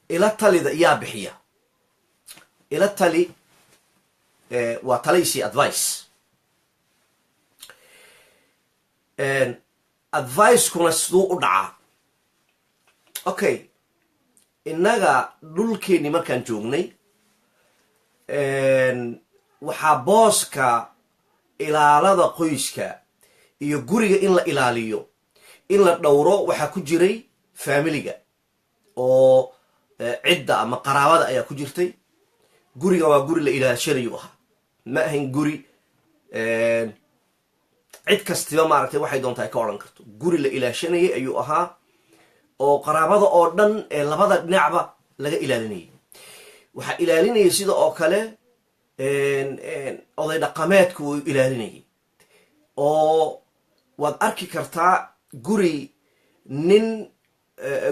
Ila talida yaa bixiya? Ila tali waa talaysi, advice. Advice-kuna siduu u dhacaa? Okay, innaga dhulkeennii markaan joognay, waxaa booska ilaalada qoyska iyo guriga in la ilaaliyo, in la dhowro, waxaa ku jiray faamiliga oo cidda ama qaraabada ayaa ku jirtay. Guriga waa guri la ilaashanayu ahaa, ma ahayn guri cid kastiba maaragtay waxay doonta ay ka odhan karto. Guri la ilaashanayay ayuu ahaa oo qaraabada oo dhan ee labada dhinacba laga ilaalinayay. Waxaa ilaalinayay sida oo kale oday dhaqameedku wuu ilaalinayay, oo waad arki kartaa guri nin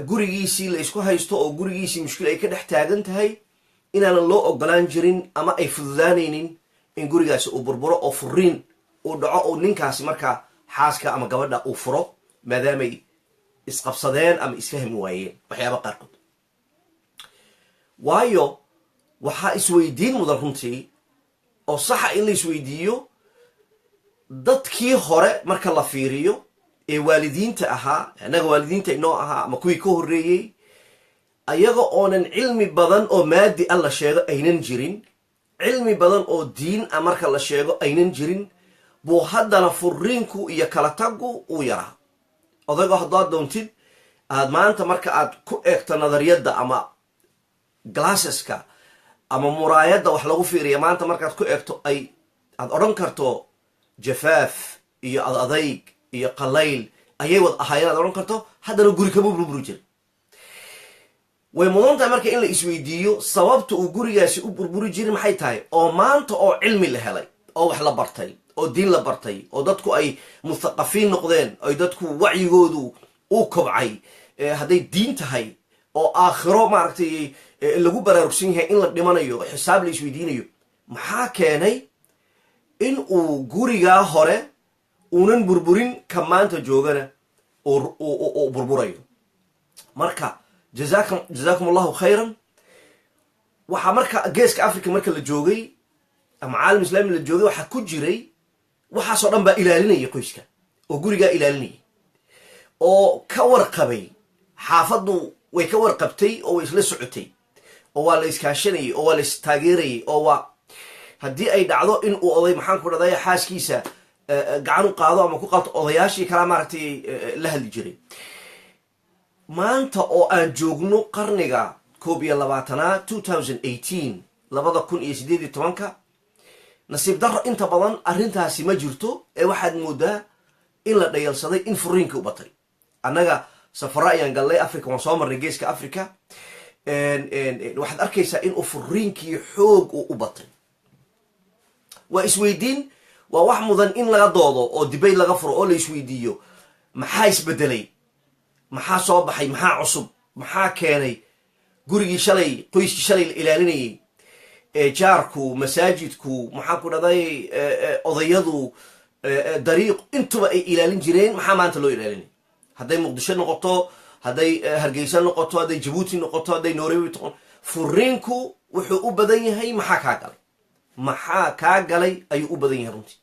gurigiisii la isku haysto oo gurigiisii mushkil ay ka dhex taagan tahay inaanan loo ogolaan jirin ama ay fududaanaynin in gurigaasi uu burburo oo furiin uu dhaco, oo ninkaasi markaa xaaska ama gabadha uu furo, maadaamay isqabsadeen ama isfahmi waayeen waxyaaba qaarkood. Waayo, waxaa isweydiin mudan runtii oo saxa in la isweydiiyo: dadkii hore marka la fiiriyo ee waalidiinta ahaa, annaga waalidiinta inoo ahaa ama kuwii ka horreeyey, ayaga oonan cilmi badan oo maadi a la sheego aynan jirin, cilmi badan oo diin a marka la sheego aynan jirin, buu haddana furiinku iyo kala taggu uu yaraa. Odaygo haddaad doontid aad maanta marka aad ku eegto nadariyadda ama glasses-ka ama muraayadda wax lagu fiiriya, maanta markaad ku eegto ay aad odhan karto jafaaf iyo ad adayg iyo qalayl ayay wad ahaayeen aad odhan karto, haddana guri kama burburi jira. Way mudan tahay marka in la isweydiiyo sababta uu gurigaasi u burburi jirin maxay tahay, oo maanta oo cilmi la helay oo wax la bartay oo diin la bartay oo dadku ay muthaqafiin noqdeen, ay dadku wacyigoodu u kobcay, hadday diin tahay oo aakhiro maaragtay lagu baraarugsan yahay in la dhimanayo, xisaab la isweydiinayo, maxaa keenay in uu gurigaa hore uunan burburin, ka maanta joogana uu burburayo? Marka jazaakum Allahu khayran. Waxaa marka Geeska Africa marka la joogay ama caalam islaami la joogay, waxaa ku jiray waxaasoo dhan baa ilaalinaya qoyska oo gurigaa ilaalinayay oo ka warqabay. Xaafaddu way ka warqabtay oo way isla socotay oo waa la iskaashanayay oo waa la istaageerayay, oo waa haddii ay dhacdo in uu oday, maxaan ku dhahday, xaaskiisa gacan u qaado ama ku qabto, odayaashii kalaa maaragtay la hadli jiray. Maanta oo aan joogno qarniga 21aad, 2018, 2018-ka, nasiib darro inta badan arrintaasi ma jirto ee waxaad moodaa in la dhayalsaday, in furiinkii u batay. Annaga safaro ayaan gallay, Africa waan soo marnay, Geeska Africa. Waxaad arkaysaa in uu furiinkii xoog uu u batay. Waa isweydiin, waa wax mudan in laga doodo oo debate laga furo oo la isweydiiyo: maxaa isbedelay? Maxaa soo baxay? Maxaa cusub? Maxaa keenay gurigii shalay, qoyskii shalay la ilaalinayay ee jaarku, masaajidku, maxaan ku dhahday, odayadu, dariiq intuba ay ilaalin jireen, maxaa maanta loo ilaalinay? Hadday Muqdisho noqoto, hadday Hargeysa noqoto, hadday Jabuuti noqoto, hadday Nairobi noqoto, furiinku wuxuu u badan yahay "maxaa kaa galay, maxaa kaa galay" ayuu u badan yahay runtii,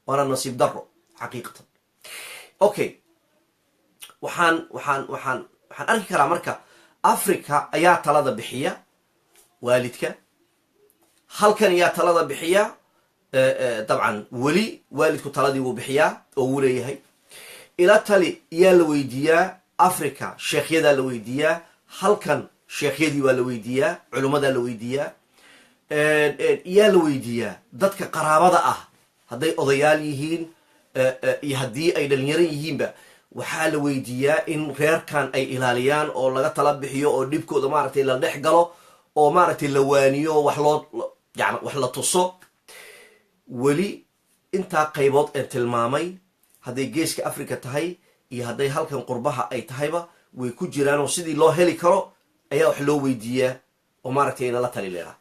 waana nasiib daro xaqiiqatan. Okay, waxaan arki karaa marka Africa ayaa talada bixiya waalidka, halkan ayaa talada bixiya. Dabcan weli waalidku taladii wuu bixiyaa oo wuu leeyahay "ila tali". Yaa la weydiiyaa? Africa sheekhyadaa la weydiiyaa, halkan sheekhyadii waa la weydiiyaa, culummadaa la weydiiyaa. Yaa la weydiiyaa? Dadka qaraabada ah, hadday odayaal yihiin iyo haddii ay dhalinyaro yihiinba, waxaa la weydiiyaa in reerkan ay ilaaliyaan oo laga tala bixiyo oo dhibkooda maaragtay la dhex galo oo maaragtay la waaniyo, wax loo yani wax la tuso. Weli intaa qaybood een tilmaamay, hadday Geeska Africa tahay iyo hadday halkan qurbaha ay tahayba, way ku jiraan oo sidii loo heli karo ayaa wax loo weydiiyaa oo maaragtay nala tali leedaha.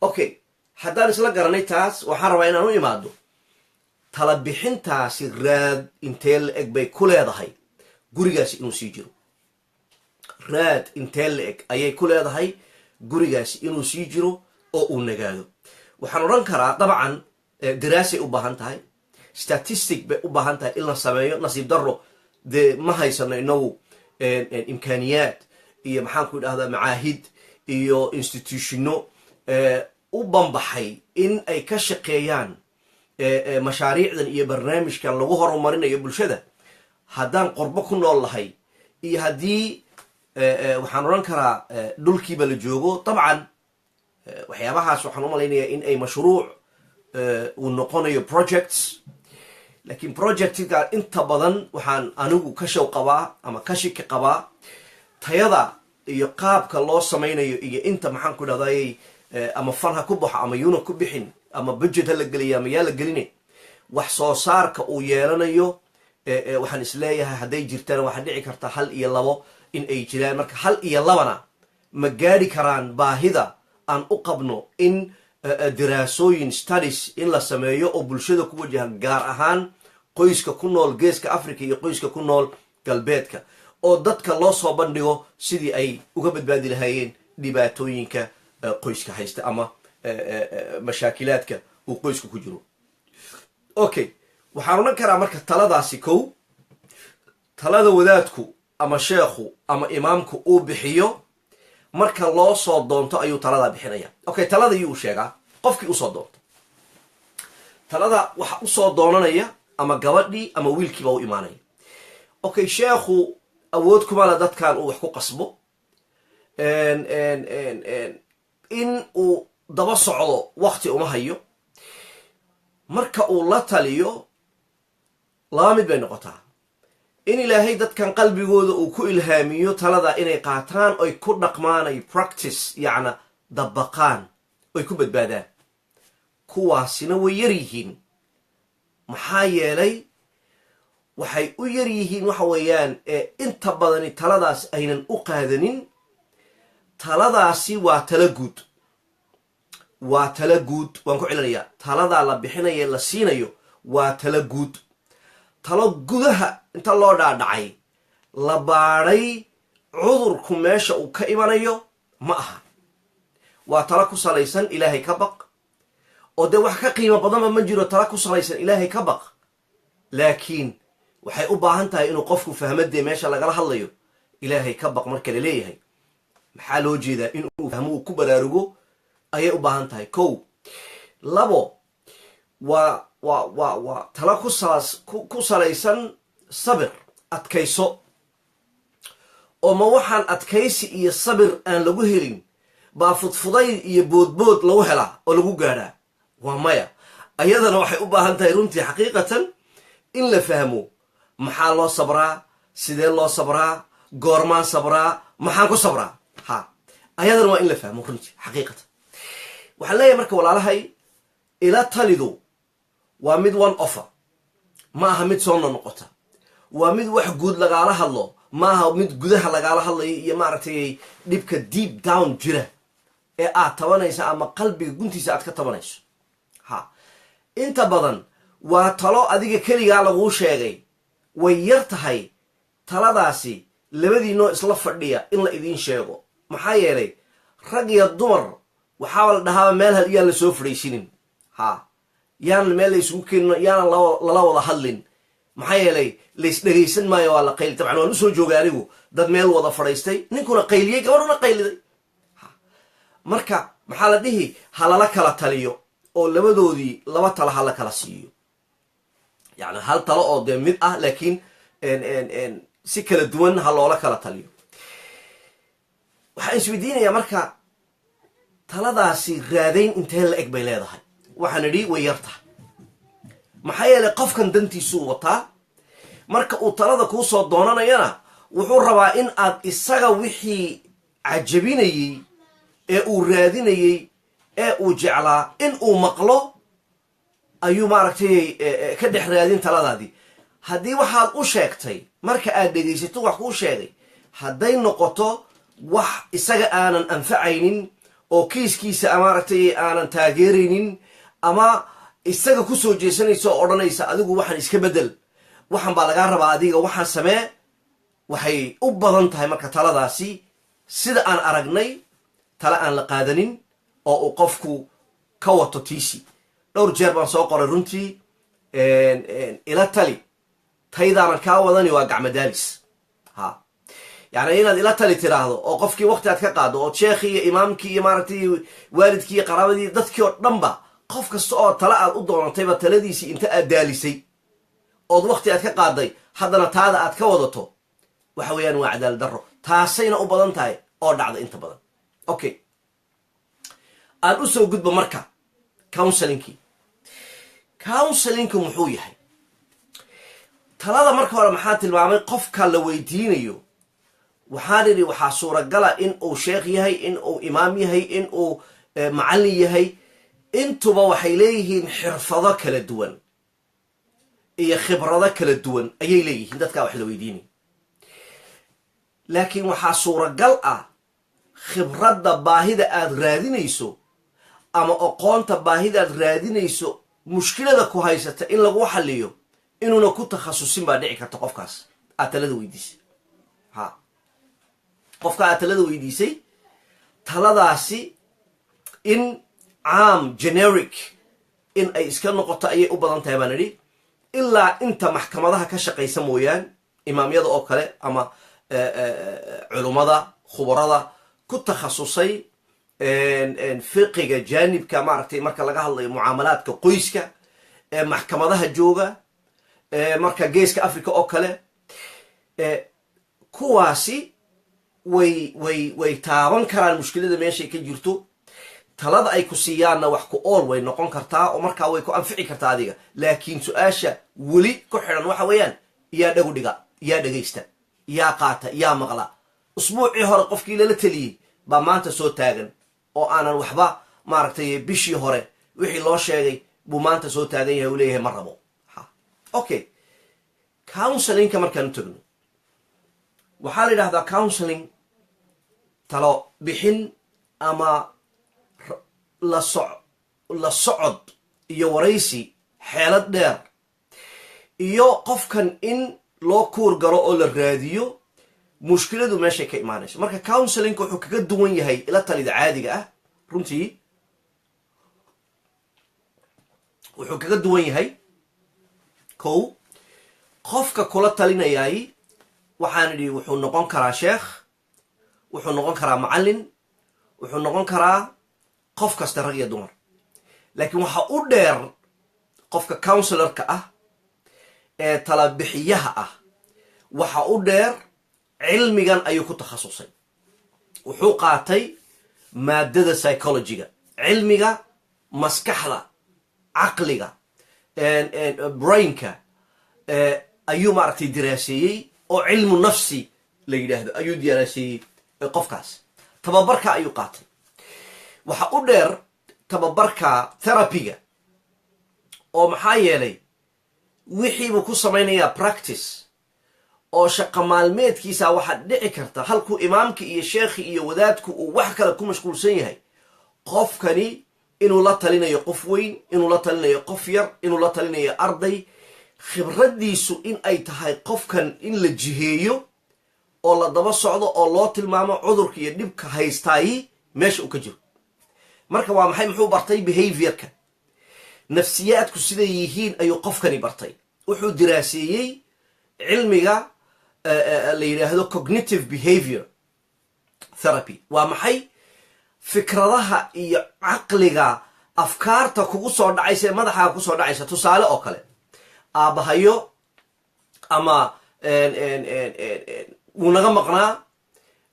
Okay, haddaan isla garanay taas, waxaan rabaa inaan u imaado tala bixintaasi raad intee la eg bay ku leedahay gurigaasi inuu sii jiro. Raad intee la eg ayay ku leedahay gurigaasi inuu sii jiro oo uu nagaado? Waxaan odhan karaa, dabcan diraasay u baahan tahay, statistic bay u baahan tahay in la sameeyo. Nasiib darro dee ma haysano inagu imkaaniyaad iyo, maxaan ku idhahdaa, macaahid iyo institutiono u banbaxay in ay ka shaqeeyaan mashaariicdan iyo barnaamijkan lagu horumarinayo bulshada. Haddaan qorbo ku nool lahay iyo haddii, waxaan odhan karaa, dhulkiiba la joogo, dabcan waxyaabahaas waxaan u malaynayaa in ay mashruuc uu noqonayo, projects. Laakiin projectka inta badan waxaan anigu ka shaw qabaa ama ka shiki qabaa tayada iyo qaabka loo samaynayo iyo inta, maxaan ku idhahday, ama fund ha ku baxo ama yuuna ku bixin, ama budget ha la geliya ama yaa la geline, wax soo saarka uu yeelanayo. Waxaan isleeyahay hadday jirtana waxaa dhici karta hal iyo labo in ay jiraan. Marka hal iyo labana ma gaadhi karaan baahida aan u qabno in diraasooyin, studies in la sameeyo oo bulshada ku wajahan, gaar ahaan qoyska ku nool Geeska Africa iyo qoyska ku nool Galbeedka, oo dadka loo soo bandhigo sidii ay uga badbaadi lahaayeen dhibaatooyinka qoyska haysta ama mashaakilaadka uu qoyska ku jiro. Okay, waxaan odhan karaa marka taladaasi, kow, talada wadaadku ama sheekhu ama imaamku uu bixiyo marka loo soo doonto ayuu taladaa bixinaya. Okay, talada yuu sheegaa? Qofkii usoo doonto. Talada waxa usoo doonanaya ama gabadhii ama wiilkiiba u imaanaya. Okay, sheekhu awood kuma le dadkan uu wax ku qasbo. In uu daba socdo wakti uma hayo. Marka uu la taliyo, laba mid bay noqotaa: in Ilaahay dadkan qalbigooda uu ku ilhaamiyo talada inay qaataan, oy ku dhaqmaan, ay practice, yacna dabaqaan, oy ku badbaadaan. Kuwaasina way yar yihiin. Maxaa yeelay, waxay u yar yihiin waxa weeyaan inta badani taladaas aynan u qaadanin. Taladaasi waa tala guud, waa tala guud. Waan ku celinayaa: taladaa la bixinaya, la siinayo, waa tala guud. Talo gudaha inta loo dhaadhacay la baadhay cudurku meesha uu ka imanayo ma aha. Waa talo ku salaysan "Ilaahay ka baq", oo dee wax ka qiimo badanba ma jiro talo ku salaysan "Ilaahay ka baq". Laakiin waxay u baahan tahay inuu qofku fahmadee meesha lagala hadlayo. "Ilaahay ka baq" marka la leeyahay, maxaa loo jeedaa? Inuu fahmo, uu ku baraarugo ayay u baahan tahay. Kow. Labo, waa talo ku salaysan sabir, adkayso. Oo ma waxaan adkaysi iyo sabir aan lagu helin baa fudfudayd iyo boodbood lagu helaa oo lagu gaadhaa? Waa maya. Ayadana waxay u baahan tahay runtii, xaqiiqatan, in la fahmo maxaa loo sabraa, sidee loo sabraa, goormaan sabraa, maxaan ku sabraa. Ha, ayadana waa in la fahmo runtii, xaqiiqatan. Waxaan leeyahay marka, walaalahay, ila talidu waa mid one off ah, ma aha mid soo nonoqota. Waa mid wax guud lagaala hadlo, ma aha mid gudaha lagaala hadlayo iyo, maaragtay, dhibka deep down jira ee aad tabanaysa ama qalbiga guntiisa aad ka tabanayso. Ha, inta badan waa talo adiga keligaa laguu sheegay. Way yar tahay taladaasi labadiinoo isla fadhiya in la idiin sheego. Maxaa yeelay, rag iyo dumar waxaaba la dhahaaba meel hal yaan la soo fadhiisinin, ha, yaanan meel la isugu keenin, yaanan lala wada hadlin. Maxaa yeelay, laysdhegaysan maayo, waa la qayli. Dabcan waan usoo joogay anigu dad meel wada fadhiistay, ninkuna qayliyey, gabadhuna qayliday. Marka maxaa la dhihi? Ha lala kala taliyo oo labadoodii laba talo ha la kala siiyo, yani hal talo oo dee mid ah, laakiin si kala duwan ha loola kala taliyo. Waxaan isweydiinayaa marka, taladaasi raadayn intee la eg bay leedahay? Waxaan idhi way yar tahay. Maxaa yeelay, qofkan dantiisuu wataa. Marka uu talada kuu soo doonanayana, wuxuu rabaa in aad isaga wixii cajabinayey ee uu raadinayey ee uu jeclaa in uu maqlo ayuu, maaragtay, ka dhex raadin taladaadii. Haddii waxaad u sheegtay, marka aad dhegaysato wax kuu sheegay, hadday noqoto wax isaga aanan anfacaynin oo kiiskiisa, maaragtay, aanan taageeraynin, ama isaga kusoo jeesanaysa oo odhanaysa, "Adigu waxaan iska bedel, waxaan baa lagaa rabaa, adiga waxaan samee," Waxay u badan tahay marka taladaasi, sida aan aragnay, tala aan la qaadanin oo uu qofku ka wato tiisi. Dhowr jeer baan soo qoray runtii, "Ila tali, taydaanan kaa wadani" waa gacmadaalis. Ha, yani inaad "ila tali" tiraahdo oo qofkii wakti aad ka qaado, oo sheekhii iyo imaamkii iyo maaragtay waalidkii iyo qaraabadii, dadkii oo dhanba, qof kasta oo tala aad u doonantayba taladiisii inta aad daalisay ood wakti aad ka qaaday, haddana taada aad ka wadato, waxa weeyaan waa cadaalad darro. Taasayna u badan tahay oo dhacda inta badan. Okay, aan u soo gudbo marka counselingkii. Counselingku muxuu yahay? Talada marka hore maxaa tilmaamay? Qofka la weydiinayo, waxaan idhi, waxaa suuragala in uu sheekh yahay, in uu imaam yahay, in uu macallin yahay. Intuba waxay leeyihiin xirfado kala duwan iyo khibrado kala duwan ayay leeyihiin dadkaa wax la weydiinaya. Laakiin waxaa suuragal ah khibradda baahida aad raadinayso ama aqoonta baahida aad raadinayso, mushkilada ku haysata in lagu xaliyo, inuuna ku takhasusin baa dhici karta qofkaas aad talada weydiisay. Ha, qofka aad talada weydiisay, taladaasi in caam, generic, in ay iska noqoto ayay u badan tahay baan idhi, ilaa inta maxkamadaha ka shaqaysa mooyaan, imaamyada oo kale ama culummada khubarada ku takhasusay fiqiga jaanibka, maaragtay, marka laga hadlayo mucaamalaadka qoyska ee maxkamadaha jooga, marka Geeska Africa oo kale, kuwaasi way taaban karaan mushkilada meeshay ka jirto. Talada ay ku siiyaanna wax ku ool way noqon kartaa oo markaa way ku anfici kartaa adiga. Laakiin su-aasha weli ku xidhan waxa weeyaan: yaa dhagu dhiga, yaa dhegaysta, yaa qaata, yaa maqla? Usbuucii hore qofkii lala teliyey baa maanta soo taagan oo aanan waxba, maaragtay, bishii hore wixii loo sheegay buu maanta soo taagan yahay, uu leeyahay ma rabo. Okay, counselingka markaan u tegno, waxaa la yidhahdaa counseling talo bixin ama la socod iyo waraysi xeelad dheer iyo qofkan in loo kuur galo oo la raadiyo mushkiladu meeshay ka imaanayso. Marka counselingka wuxuu kaga duwan yahay ila talida caadiga ah runtii, wuxuu kaga duwan yahay, kow, qofka kula talinayay, waxaan idhi, wuxuu noqon karaa sheekh, wuxuu noqon karaa macallin, wuxuu noqon karaa qof kasta, rag iyo dumar. Laakiin waxaa u dheer qofka counselorka ah ee talabixiyaha ah, waxa u dheer cilmigan ayuu ku takhasusay. Wuxuu qaatay maadada psychologyga, cilmiga maskaxda, caqliga, brainka ayuu, maaragtay, diraaseeyey oo cilmu nafsi la yidhaahdo ayuu diraaseeyey. Qofkaas tababarka ayuu qaatay. Waxa u dheer tababarka therapyga, oo maxaa yeelay wixiibuu ku samaynayaa practice oo shaqa maalmeedkiisa. Waxaad dhici karta halkuu imaamka iyo sheekhi iyo wadaadku uu wax kale ku mashquulsan yahay, qofkani inuu la talinayo qof weyn, inuu la talinayo qof yar, inuu la talinayo arday, khibraddiisu in ay tahay qofkan in la jiheeyo oo la daba socdo oo loo tilmaamo cudurka iyo dhibka haystaayi meesha uu ka jiro. Marka waa maxay? Muxuu bartay? Behaviorka, nafsiyaadku siday yihiin ayuu qofkani bartay. Wuxuu diraaseeyey cilmiga la yidhaahdo cognitive behavior therapy. Waa maxay? Fikradaha iyo caqliga, afkaarta kugu soo dhacaysa ee madaxaaga kusoo dhacaysa. Tusaale oo kale, aabbahayo ama wuu naga maqnaa,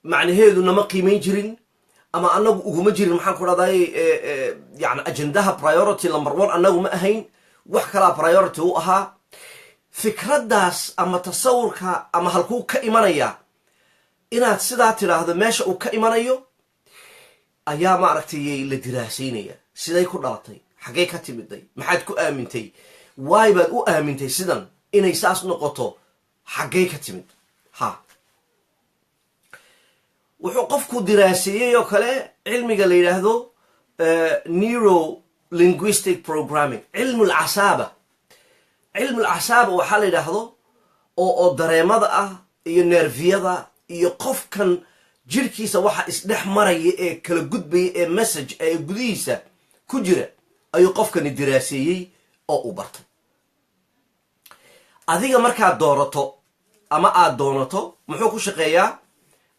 macnaheedu nama qiimayn jirin ama anagu uguma jirin, maxaan ku dhahday, yani ajendaha priority number one annagu ma ahayn, wax kalaa priority u ahaa. Fikraddaas ama tasawurka ama halkuu ka imanaya, inaad sidaa tidhaahdo, meesha uu ka imanayo ayaa, maaragtay, la diraasaynaya. Siday ku dhalatay? Xaggay ka timiday? Maxaad ku aamintay? Waay baad u aamintay sidan inay saas noqoto? Xaggay ka timid? Ha, wuxuu qofku diraaseeyey oo kale cilmiga la yidhaahdo neuro linguistic programming, cilmu lcasaaba. Cilmu lcasaaba waxaa la yidhaahdo oo dareemada ah Iyo neerfiyada iyo qofkan jirhkiisa waxa isdhex maraya ee kala gudbaya ee message ee gudihiisa ku jira ayuu qofkani diraaseeyey oo uu bartay. Adiga markaad doorato ama aad doonato, muxuu ku shaqeeyaa?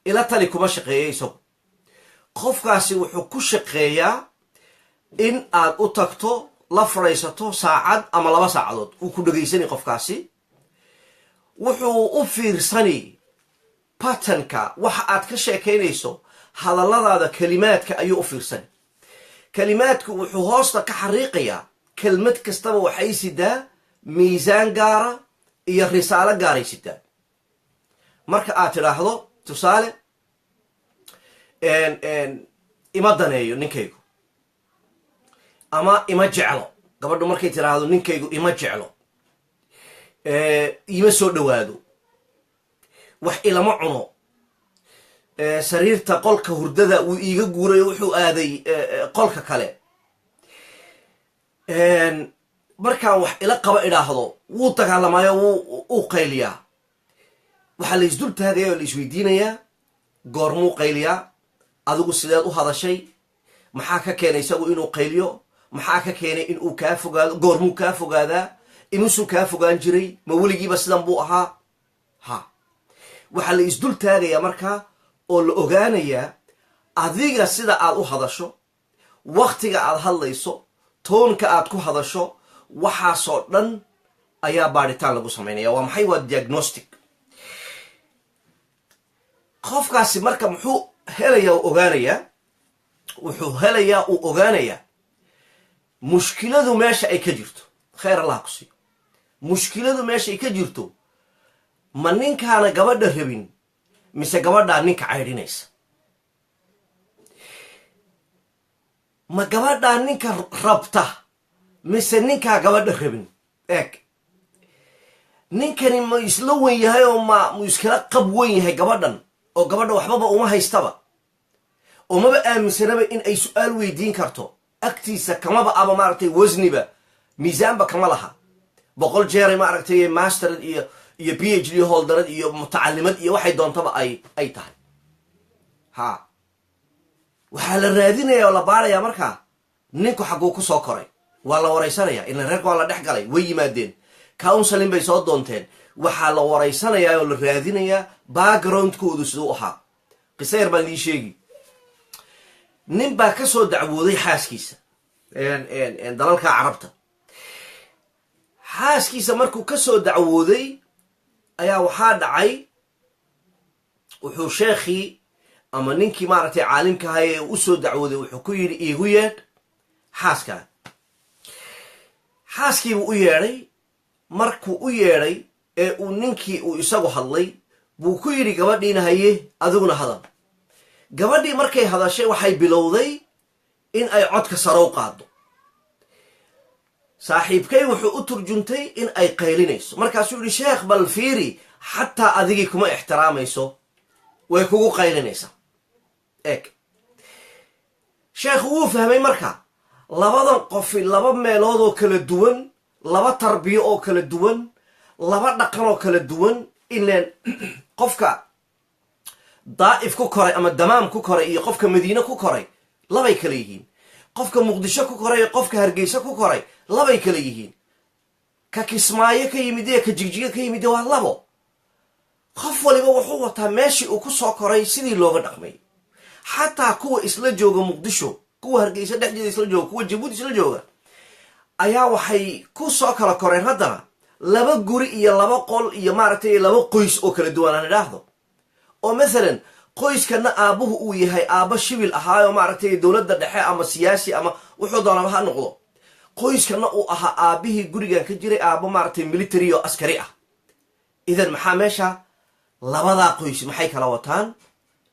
Ila tali kuma shaqeeya isagu. Qofkaasi wuxuu ku shaqeeyaa in aad u tagto, la fadhaysato saacad ama 2 saacadood. Wuu ku dhegaysanay qofkaasi, wuxuu u fiirsani patternka waxa aad ka sheekaynayso, hadalladaada, kelimaadka ayuu u fiirsani. Kelimaadku wuxuu hoosta ka xariiqayaa. Kelmad kastaba waxay sidaa miisaan gaara iyo risaalo gaaray sidaa. Marka aad tidhaahdo, tusaale, "Ima daneeyo ninkaygu" ama "Ima jeclo", gabadhu markay tidhaahdo "Ninkaygu ima jeclo, ima soo dhowaado, wax ilama cuno, sariirta qolka hurdada wuu iiga guuray, wuxuu aaday qolka kale, markaan wax ila qaba idhaahdo wuu dagaalamaayo, wuu qayliyaa", waxaa la isdul taagaya oo la isweydiinayaa: goormuu qayliyaa? Adigu sideed u hadashay? Maxaa ka keenay isagu inuu qayliyo? Maxaa ka keenay inuu kaa fogaado? Goormuu kaa fogaadaa? Imisuu kaa fogaan jiray? Ma weligiiba sidan buu ahaa? Ha, waxaa la isdul taagayaa markaa oo la ogaanayaa adiga sida aad u hadasho, waktiga aad hadlayso, toneka aad ku hadasho. Waxaasoo dhan ayaa baadhitaan lagu samaynaya. Waa maxay? Waa diagnostic. Qofkaasi marka muxuu helayaa? U ogaanayaa, wuxuu helayaa, uu ogaanayaa mushkiladu meesha ay ka jirto. Khayr Allah ku siiyo. Mushkiladu meesha ay ka jirto, ma ninkaana gabadha rabin mise gabadhaa ninka caydhinaysa? Ma gabadhaa ninka rabta mise ninkaa gabadha rabin? Eeg, ninkani ma isla wen yahay oo ma mu iskala qab wen yahay gabadhan, oo gabadha waxbaba uma haystaba oo maba aaminsanaba in ay su-aal weydiin karto? Agtiisa kamaba aba, maaragtay, wasniba miisaanba kama laha. 100 jeeray, maaragtay, masterad iyo PhD holderad iyo mutacalimad iyo waxay doontaba ay tahay. Ha, waxaa la raadinaya oo la baarayaa markaa ninku xagguu ku soo koray. Waa la waraysanaya, ilan reerka waa la dhex galay, way yimaadeen, counseling bay soo doonteen. Waxaa la waraysanayaa oo la raadinayaa backgroundkoodu siduu ahaa. Qiso yar baan idiin sheegi. Nin baa ka soo dacwooday xaaskiisa dalalka Carabta. Xaaskiisa markuu ka soo dacwooday ayaa waxaa dhacay, wuxuu sheekhii ama ninkii, maaragtay, caalimka ahay ee u soo dacwooday wuxuu ku yidhi: "Iigu yeedh xaaskaa." Xaaskiibuu u yeedhay. Markuu u yeedhay ee uu ninkii uu isagu hadlay, buu ku yidhi gabadhiina: "Haye, adiguna hadal." Gabadhii markay hadashay, waxay bilowday in ay codka sare u qaaddo. Saaxiibkay wuxuu u turjuntay in ay qaylinayso. Markaasuu yidhi: "Sheekh, bal fiiri, xataa adigii kuma ixtiraamayso, way kugu qaylinaysaa." Eeg, sheekhu wuu fahmay marka labadan qofi laba meelood oo kala duwan, laba tarbiyo oo kala duwan, laba dhaqan oo kala duwan. Ileen qofka Daa'if ku koray ama Damaam ku koray iyo qofka Madiine ku koray labay kala yihiin. Qofka Muqdisho ku koray iyo qofka Hargeysa ku koray labay kala yihiin. Ka Kismaayo ka yimid iyo ka Jigjiga ka yimid waa labo. Qof waliba wuxuu wataa meeshii uu ku soo koray sidii looga dhaqmay. Xataa kuwa isla jooga Muqdisho, kuwa Hargeysa dhexdeeda isla jooga, kuwa Jabuuti isla jooga ayaa waxay ku soo kala koreen haddana laba guri iyo laba qol iyo, maaragtay, laba qoys oo kala duwan aan idhaahdo. Oo mathalan qoyskana aabbuhu uu yahay aabba shibil ahaayo, maaragtay, dowladda dhexe ama siyaasi ama wuxuu doonaba ha noqdo. Qoyskana uu ahaa aabbihii gurigan ka jiray aabbo, maaragtay, military oo askari ah. Idan maxaa meesha labadaa qoys maxay kala wataan?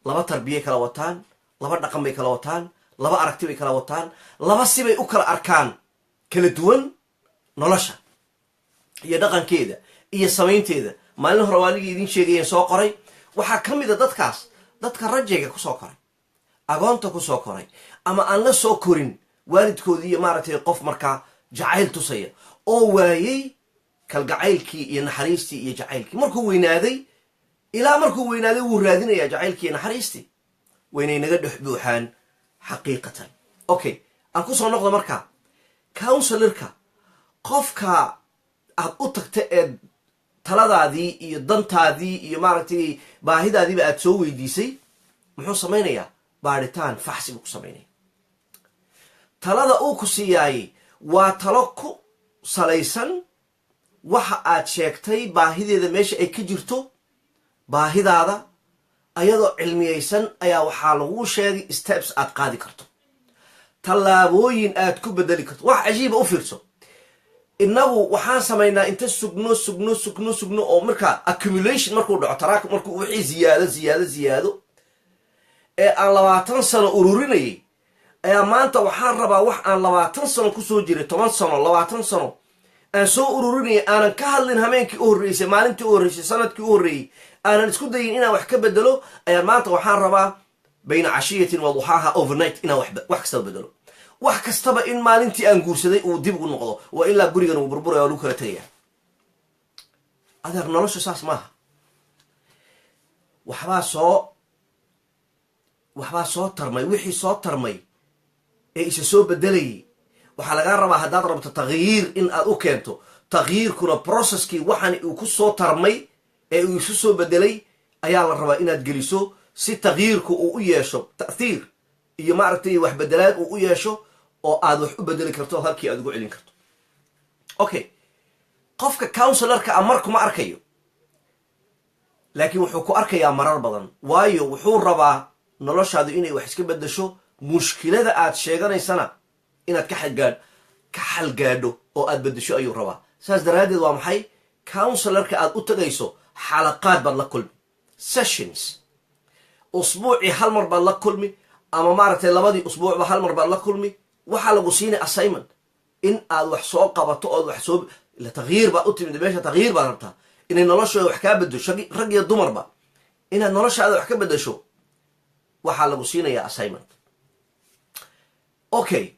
Laba tarbiyay kala wataan, laba dhaqan bay kala wataan, laba aragti bay kala wataan, laba sibay u kala arkaan kala duwan nolosha iyo dhaqankeeda iyo samaynteeda. Maalin hore waaligii idin sheegayeen soo qoray. Waxaa ka mid a dadkaas dadka rajayga kusoo koray, agoonta kusoo koray, ama aan la soo korin waalidkoodii iyo, maaragtay, qof markaa jacayl tusaya, oo waayey kalgacaylkii iyo naxariistii iyo jacaylkii. Markuu weynaaday Ilaa markuu weynaaday wuu raadinayaa jacaylkii, naxariistii. Waynay naga dhex buuxaan xaqiiqatan. Okay, aan ku soo noqdo markaa counselorka. Qofka aad u tagta ee taladaadii iyo dantaadii iyo, maaragtay, baahidaadiiba aad soo weydiisay, muxuu samaynayaa? Baadhitaan, faxsi buu ku samaynaya. Talada uu ku siiyaayey waa talo ku salaysan waxa aad sheegtay, baahideeda, meesha ay ka jirto baahidaada, ayadoo cilmiyeysan ayaa waxaa laguu sheegay steps aad qaadi karto, tallaabooyin aad ku bedeli karto. Wax cajiiba u fiirso. Innagu waxaan samaynaa inta sugno, sugno, sugno, sugno, oo markaa accumulation markuu dhaco, taraakum markuu wixii ziyaado, ziyaado, ziyaado ee aan 20 sano ururinayay, ayaa maanta waxaan rabaa wax aan 20 sano kusoo jiray, 10 sano, 20 sano aan soo ururinayay, aanan ka hadlin hameenkii u horreysay, maalintii u horreysay, sanadkii u horreeyey, aanan isku dayin inaan wax ka bedelo, ayaa maanta waxaan rabaa bayna cashiyatin wa duxaaha, overnight, inaan wax kastaba bedelo, wax kastaba in maalintii aan guursaday uu dib ugu noqdo, waa ilaa gurigan uu burburaya oo lagu kala tegaya. Adeer, noloshu saas maaha. Waxbaa soo tarmay. Wixii soo tarmay ee isa soo bedelayay waxaa lagaa rabaa, haddaad rabto takhyiir, in aad u keento. Takhyiirkuna processkii waxaan uu ku soo tarmay ee uu isu soo bedelay ayaa la rabaa inaad geliso, si takhyiirku uu u yeesho ta'thiir iyo, maaragtay, wax bedelaad uu u yeesho oo aad wax u bedeli karto, halkii aad ugu celin karto. Okay, qofka counselorka a markuma arkayo, laakiin wuxuu ku arkayaa marar badan, waayo wuxuu rabaa noloshaadu inay wax iska bedesho, mushkilada aad sheeganaysana inaad ka xalgaadho oo aad bedesho ayuu rabaa. Saas daraaddeed waa maxay counselorka aad u tagayso? Xalaqaad baad la kulmi, sessions. Usbuucii hal mar baad la kulmi, ama, maaragtay, labadii usbuucba hal mar baad la kulmi. Waxaa lagu siinay assignment in aad wax soo qabato ood wax soo ila takhyiir baad u timid meesha, takhyiir baad rabtaa inay noloshooda wax kaa bedesho, rag iyo dumarba inaad noloshaada wax ka bedesho. Waxaa lagu siinayaa assignment. Okay,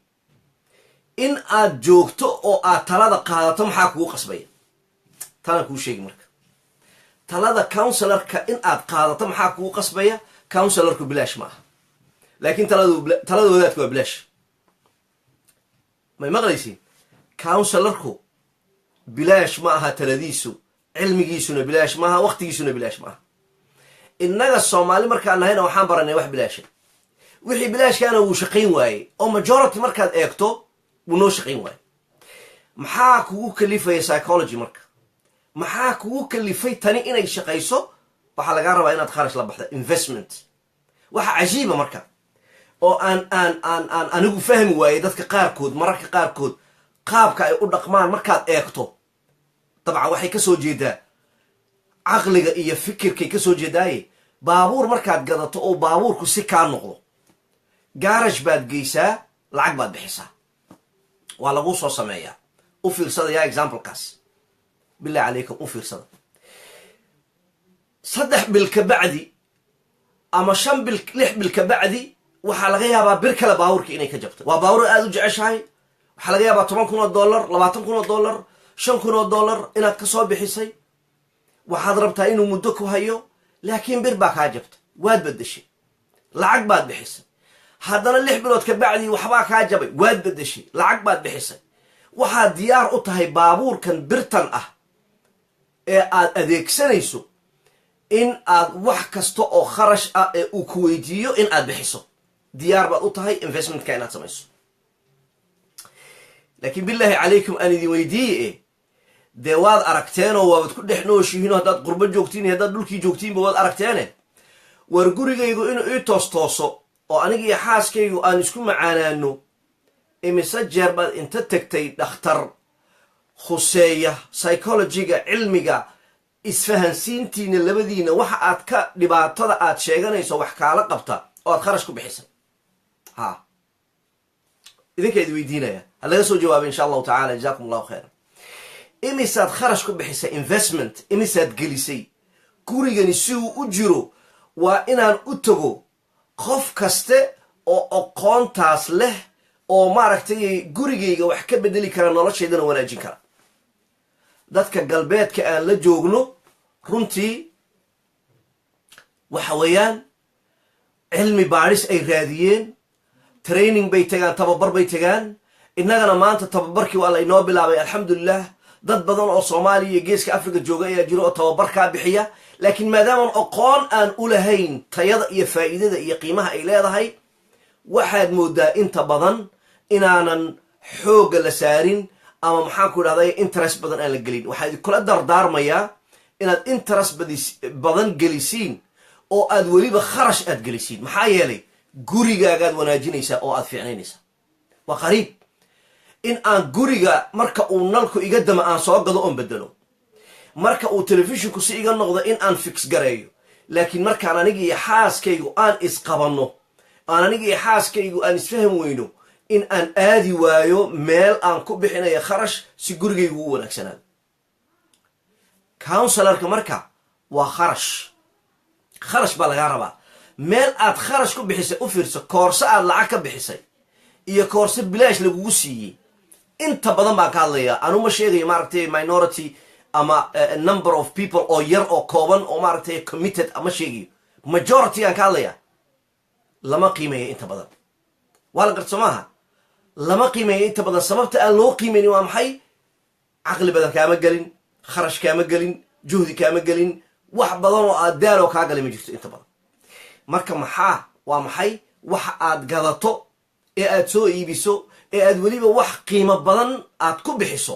in aad joogto oo aad talada qaadato maxaa kugu qasbaya? Talaan kuu sheegi. Marka talada counselorka in aad qaadato maxaa kugu qasbaya? Counselorku bilaash ma aha, laakiin talada wadaadka waa bilaash. May maqlaysiin? Counselorku bilaash ma aha taladiisu, cilmigiisuna bilaash maaha, waqtigiisuna bilaash maaha. Innaga Soomaali markaan nahayna waxaan baranay wax bilaasha. Wixii bilaashkaana wuu shaqayn waayey, oo majority markaad eegto wuu noo shaqayn waayey. Maxaa kugu kalifaya psychology marka? Maxaa kugu kalifay tani inay shaqayso? Waxaa lagaa rabaa inaad kharash la baxda, investment. Waxa cajiiba marka oo aan anigu fahmi waayey, dadka qaarkood mararka qaarkood qaabka ay u dhaqmaan markaad eegto, dabcan waxay ka soo jeedaa caqliga iyo fikirkay ka soo jeedaaye. Baabuur markaad gadato oo baabuurku si kaa noqdo, garage baad geysaa, lacag baad bixisaa, waa laguu soo sameeyaa. U fiirsada yaa examplekaas, billahi calaykum, u fiirsada. 3 bil ka bacdi ama 5 bil, 6 bil ka bacdi, waxaa laga yaabaa bir kale baabuurka inay ka jabto. Waa baabuur aada u jeceshahay. Waxaa laga yaabaa $10,000, $20,000, $5,000 inaad ka soo bixisay. Waxaad rabtaa inuu muddo ku hayo, laakiin bir baa kaa jabta, waad beddeshay, lacag baad bixisay. Haddana 6 bilood ka bacdii waxbaa kaa jabay, waad beddeshay, lacag baad bixisay. Waxaad diyaar u tahay baabuurkan birtan ah ee aad adeegsanayso in aad wax kasta oo kharash ah ee uu ku weydiiyo in aad bixiso. Diyaar baad u tahay investmentka inaad samayso. Laakiin billaahi calaykum, aan idin weydiiye, dee waad aragteenoo waabad ku dhex nooshihiinoo haddaad qurbo joogtiin iyo haddaad dhulkii joogtiinba waad aragteene. War gurigaygu inuu ii toos tooso oo aniga iyo xaaskaygu aan isku macaanaano, imise jeer baad inta tegtay dhakhtar khuseeya psychologyga, cilmiga isfahansiintiina labadiina, waxa aad ka dhibaatada aad sheeganayso wax kaala qabta oo aad kharash ku bixisay? Ha, idinkaa idi weydiinaya, ha laga soo jawaabay, insha Allahu tacala. Jazakum Allahu khayra. Imisaad kharash ku bixisay, investment imisaad gelisay gurigani si uu u jiro? Waa inaan u tago qof kaste oo aqoontaas leh oo, maaragtay, gurigayga wax ka bedeli kara, noloshaydana wanaajin kara. Dadka galbeedka aan la joogno runtii Waxa weeyaan cilmi baadhis ay raadiyeen, training bay tagaan, tababar bay tagaan. Innagana maanta tababarkii waa la inoo bilaabay, alxamdulilah. Dad badan oo Soomaaliya iyo Geeska Africa jooga ayaa jiro oo tababarkaa bixiya, laakiin maadaaman aqoon aan u lahayn tayada iyo faa'iidada iyo qiimaha ay leedahay, waxaad moodaa inta badan inaanan xoogga la saarin ama, maxaan ku idhahday, interest badan aan la gelin. Waxaan idinkula dardaarmayaa inaad interest badan gelisiin oo aad weliba kharash aad gelisiin. Maxaa yeelay, gurigaagaad wanaajinaysaa oo aad fiicnaynaysaa. Waa qariib in aan guriga marka uu nalku iga dama aan soo gado oon bedelo, marka uu telefishinku si iga noqdo in aan fix gareeyo, laakiin markaan aniga iyo xaaskaygu aan isqabanno, aan aniga iyo xaaskaygu aan isfaham weyno, in aan aadi waayo meel aan ku bixinayo kharash si gurigaygu u wanaagsanaado. Counselorka marka waa kharash, kharash baa lagaa rabaa. Meel aad kharash ku bixisay, u fiirso, koorse aad lacag ka bixisay iyo koorse bilaash lagugu siiyey. Inta badan baan ka hadlayaa, anuma sheegayo, maaragtay, minority ama number of people oo yar oo kooban oo, maaragtay, committed ama sheegayo. Majority aan ka hadlayaa. Lama qiimeeyo inta badan, waa la garta, soo maaha? Lama qiimeeyo inta badan. Sababta aan loo qiimeynin waa maxay? Caqli badan kaama gelin, kharash kaama gelin, juhdi kaama gelin, wax badan oo aad daaloo kaa galay ma jirto inta badan. Marka maxaa, waa maxay waxa aad gadato ee aad soo iibiso ee aad weliba wax qiimo badan aad ku bixiso?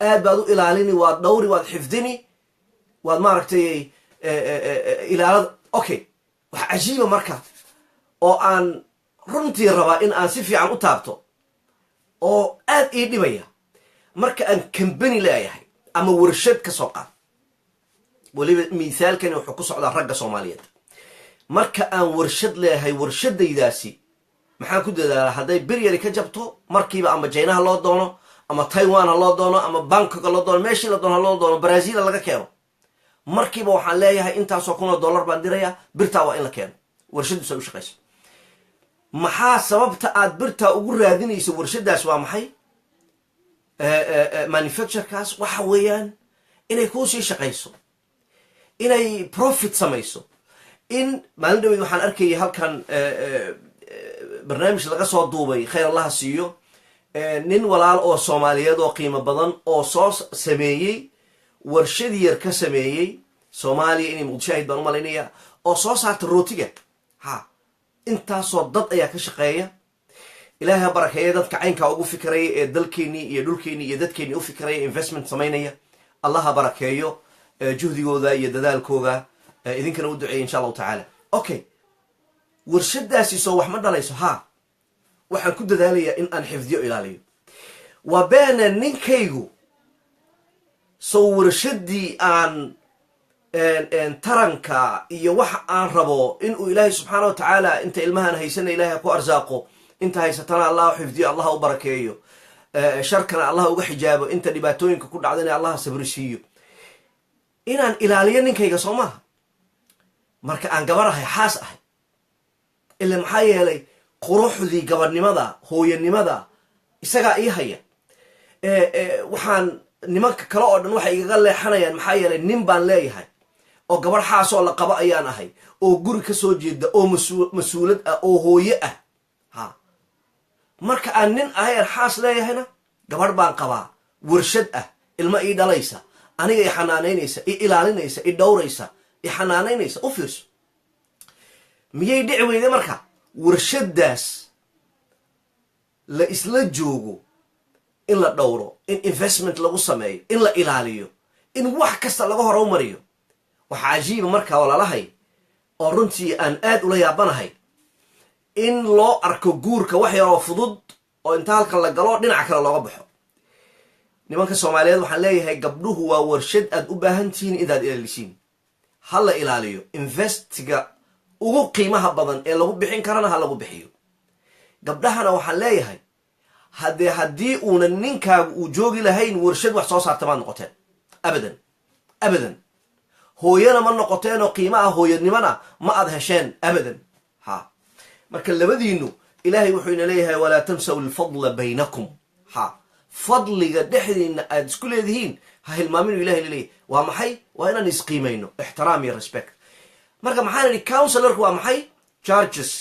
Aad baad u ilaalini, waad dhowri, waad xifdini, waad, maaragtay, ilaalada. Okay, wax cajiiba marka oo aan runtii rabaa in aan si fiican u taabto oo aad ii dhibaya, marka aan company leeyahay ama warshad ka soo qaad, weliba mithaalkani wuxuu ku socdaa ragga Soomaaliyeed, marka aan warshad leeyahay, warshadaydaasi maxaan ku dadaalaa? Hadday biryari ka jabto, markiiba ama Jaynaha loo doono ama Taiwan ha loo doono ama Bangkok loo doono, meeshii la doono ha loo doono, Brazil laga keeno, markiiba waxaan leeyahay intaasoo kun oo dollar baan dirayaa, birtaa waa in la keeno, warshaddusa u shaqayso. Maxaa sababta aad birtaa ugu raadinayso warshadaas? Waa maxay manufacturekaas? Waxa weeyaan inay kuusii shaqayso, inay profit samayso. In maalin dhaweyd waxaan arkayay halkan barnaamij laga soo duubay, khayr Allaha siiyo, nin walaal oo Soomaaliyeed oo qiimo badan oo soo sameeyey warshad yar ka sameeyey Soomaaliya, inay Muqdisho ahayd baan u malaynaya, oo soo saarta rootiga. Ha, intaasoo dad ayaa ka shaqeeya. Ilaahay ha barakeeya dadka caynkaa ugu fikiraya ee dalkeennii iyo dhulkeennii iyo dadkeennii u fikiraya, investment samaynaya. Allah ha barakeeyo juhdigooda iyo dadaalkooda, idinkana u duceeya, insha Allahu tacaala. Okay, warshadaasi soo wax ma dhalayso? Ha, waxaan ku dadaalayaa in aan xifdiyo, ilaaliyo. Waa beena ninkaygu sow warshadii aan taranka iyo waxa aan rabo inuu Ilaahay subxaana wa tacaala inta ilmahaan haysana Ilahay ku arsaaqo, inta haysatana Allah xifdiyo, Allah u barakeeyo, sharkana Allah uga xijaabo, inta dhibaatooyinka ku dhacdana Allah sabrisiiyo, inaan ilaaliyo ninkayga, soo maaha? Marka aan gabar ahay, xaas ahay, ila maxaa yeelay quruxdii gabadhnimada, hooyanimada isagaa ii haya. Waxaan nimanka kale oo dhan waxay igaga leexanayaan, maxaa yeelay nin baan leeyahay oo gabadh xaasoo la qabo ayaan ahay oo guri ka soo jeeda oo mas-uulad ah oo hooye ah. Ha, marka aan nin ahay aan xaas leeyahayna, gabadh baan qabaa, warshad ah, ilmo ii dhalaysa, aniga i xanaanaynaysa, i ilaalinaysa, i dhowraysa, i xanaanaynaysa. U fiirso, miyay dhici weyde marka warshadaas la isla joogo in la dhowro, in investment lagu sameeyo, in la ilaaliyo, in wax kasta laga horumariyo? Waxaa cajiiba markaa, walaalahay, oo runtii aan aad ula yaabanahay, in loo arko guurka wax yaroo fudud oo inta halkan la galo dhinaca kale looga baxo. Nimanka Soomaaliyeed waxaan leeyahay, gabdhuhu waa warshad aad u baahan tihiin inaad ilaalisiin. Ha la ilaaliyo, investiga ugu qiimaha badan ee lagu bixin karana ha lagu bixiyo. Gabdhahana waxaan leeyahay, haddee haddii uuna ninkaagu uu joogi lahayn, warshad wax soo saarta maad noqoteen, abadan, abadan. Hooyana ma noqoteenoo qiimaha hooyanimona ma aad hesheen, abadan. Ha, marka labadiinu, Ilaahay wuxuu ina leeyahay: "Walaa tansaw alfadla baynakum." Ha, fadliga dhexdiina aad isku leedihiin ha hilmaaminu. Ilahay laleeyahy waa maxay? Waa inaan isqiimayno, ixtiraam iyo respect. Marka maxaan idhi? Counselorku waa maxay? Charges.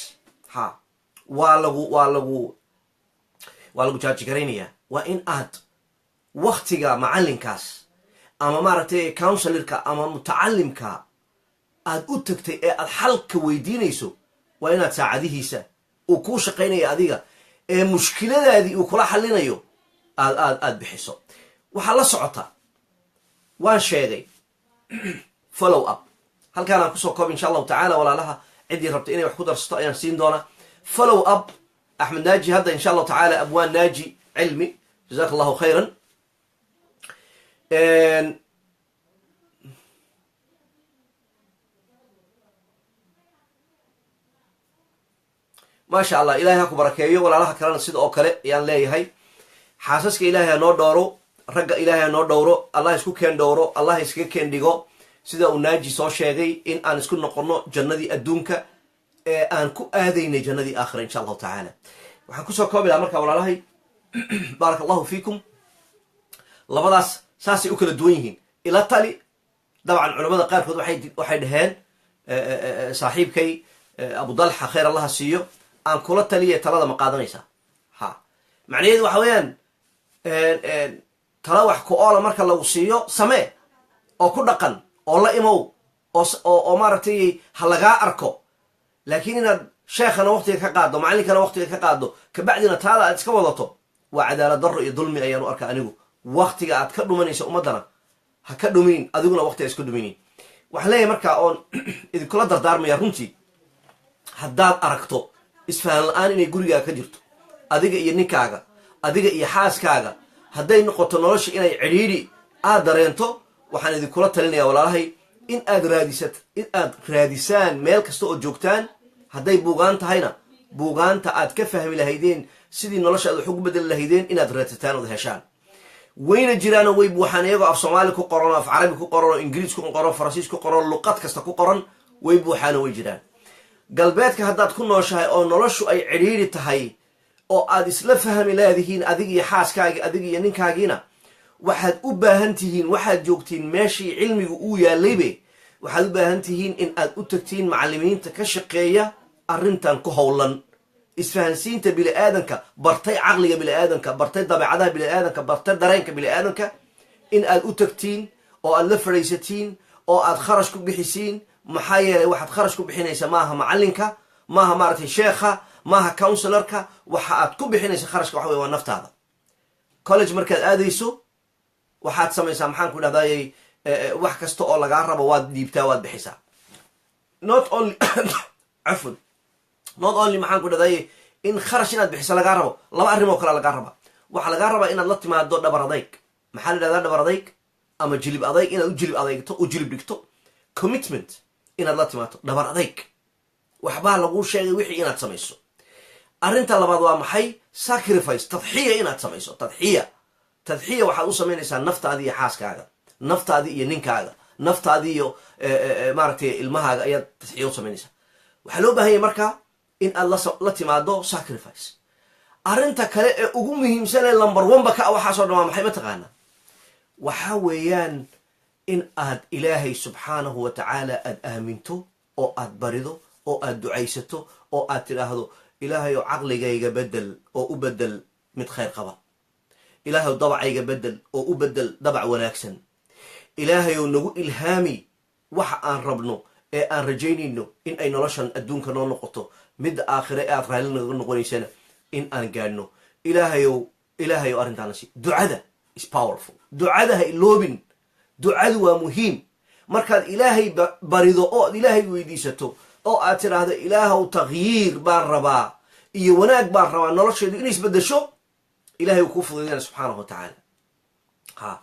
Ha, waa lagu charge garaynayaa. Waa in aad waktiga macalinkaas ama maaragtay counselorka ama mutacalimka aad u tagtay ee aad xalka weydiinayso, waa inaad saacadihiisa uu kuu shaqaynaya adiga ee mushkiladaadii uu kula xalinayo aad bixiso. Waxaa la socota, waan sheegay, follow up. Halkaan aan kusoo koob, insha Allahu tacala. Walaalaha ciddii rabta inay wax ku darsato ayaan siin doonaa. Follow up, Axmed Naaji hadda, insha Allahu tacaala, abwaan Naaji Cilmi, jazaka Allahu khayran. Maasha Allah, Ilahay ha ku barakeeyo. Walaalaha kalena sida oo kale ayaan leeyahay. Xaasaska Ilahay ha noo dhowro, ragga Ilahay ha noo dhowro, Allah isku keen dhowro, Allah iskaga keen dhigo sida uu Naaji soo sheegay, in aan isku noqono jannadii adduunka ee aan ku aadaynay jannadii aakhira, insha Allahu tacaala. Waxaan kusoo koobi lahaa markaa, walaalahay, baaraka Allahu fiikum, labadaas saasay u kala duwan yihiin. Ila tali, dabcan culamada qaarkood waxay dhaheen, saaxiibkay Abu Dalxa, khayr Allaha siiyo, aan kula taliya, talada ma qaadanaysaa? Ha, macnaheedu waxa weeyaan, tala wax ku oola marka lagu siiyo, samee oo ku dhaqan oo la imow oo maaragtay ha lagaa arko. Laakiin inaad sheekhana waktiga ka qaado, macallinkana waktiga ka qaado, kabacdina taada aad iska wadato, waa cadaalad darro iyo dulmi ayaan u arkaa anigu. Waktiga aad ka dhumanaysa ummaddana ha ka dhuminin, adiguna waktiga iska dhuminin. Waxaan leeyahay markaa oon idinkula dardaarmaya runtii, haddaad aragto isfahan la-aan inay gurigaaga ka jirto, adiga iyo ninkaaga, adiga iyo xaaskaaga, hadday noqoto nolosha inay cidhiidhi aad dareento, waxaan idinkula talinaya, walaalahay, in aad raadisaan meel kasta oo joogtaan, hadday buugaan tahayna buugaanta aad ka fahmi lahaydeen sidii nolosha aad wax ugu bedeli lahaydeen, inaad raadsataan ood heshaan. Wayna jiraanoo way buuxaan, iyagoo af Soomaali ku qoran oo af Carabi ku qoran oo Ingiriis ku qoran, Faransiis ku qoran, luqad kasta ku qoran, way buuxaanoo way jiraan. Galbeedka haddaad ku nooshahay oo noloshu ay cidhiidhi tahay oo aad isla fahmi leedihiin adig iyo xaaskaagi, adig iyo ninkaagiina, waxaad u baahan tihiin, waxaad joogtiin meeshii cilmigu uu yaalaybe, waxaad u baahan tihiin in aad u tagtiin macallimiinta ka shaqeeya arrintan ku howlan, isfahansiinta bini-aadanka, bartay caqliga bini-aadanka, bartay dabeecadaha bini-aadanka, bartay dareenka bini-aadanka, in aad u tagtiin oo aad la fadhiisatiin oo aad kharash ku bixisiin. Maxaa yeelay, waxaad kharash ku bixinaysa maaha macalinka, maaha maaragtay sheekha, maaha counselorka. Waxa aad ku bixinaysa kharashka waxa wey waa naftaada. College markaad aadayso, waxaad samaysaa, maxaan ku dhahdaayey, wax kasta oo lagaa rabo waad dhiibtaa, waad bixisaa. Not only, cafwan, not only, maxaan ku dhahdaayey, in kharash inaad bixiso lagaa rabo, laba arrin oo kale lagaa rabaa. Waxaa lagaa rabaa inaad la timaado dhabar adayg. Maxaa la dhahdaa dhabar adayg ama jilib adayg? Inaad u jilib adeygto, u jilib dhigto, commitment inaad la timaado, dhabar adayg. Waxbaa laguu sheegay, wixii inaad samayso. Arrinta labaad waa maxay? Sacrifice, tadxiya inaad samayso. Tadxiya, tadxiya waxaad u samaynaysaa naftaadi iyo xaaskaaga, naftaadi iyo ninkaaga, naftaadi iyo maaragtay ilmahaaga ayaad tadxiya u samaynaysaa. Waxaa loo baahan yahy marka in aad la timaado sacrifice. Arrinta kale ee ugu muhiimsanee number one ba ka a waxaasoo dhan waa maxay, mataqaanaa? Waxaa weeyaan in aad Ilaahay subxaanahu wa tacaala aad aaminto oo aad barido oo aad ducaysato oo aad tidhaahdo: "Ilaahay oo caqligayga bedel oo u bedel mid khayr qaba. Ilaahay dabacayga bedel oo u bedel dabac wanaagsan. Ilaahayow nagu ilhaami waxa aan rabno ee aan rajaynayno in ay noloshan adduunka noo noqoto, midda aakhire ee aad raalli naga noqonaysana in aan gaadhno. Ilaahayow, Ilaahayow arrintaana si." Ducada is powerful. Ducada ha iloobin. Ducadu waa muhiim. Markaad Ilaahay barido oo aad Ilaahay weydiisato oo aad tidhaahdo: "Ilaahow, takhyiir baan rabaa iyo wanaag baan rabaa, nolosheedu inay isbedesho," Ilahay uu kuu fududaynaya subxaanahu wa tacaala. Ha.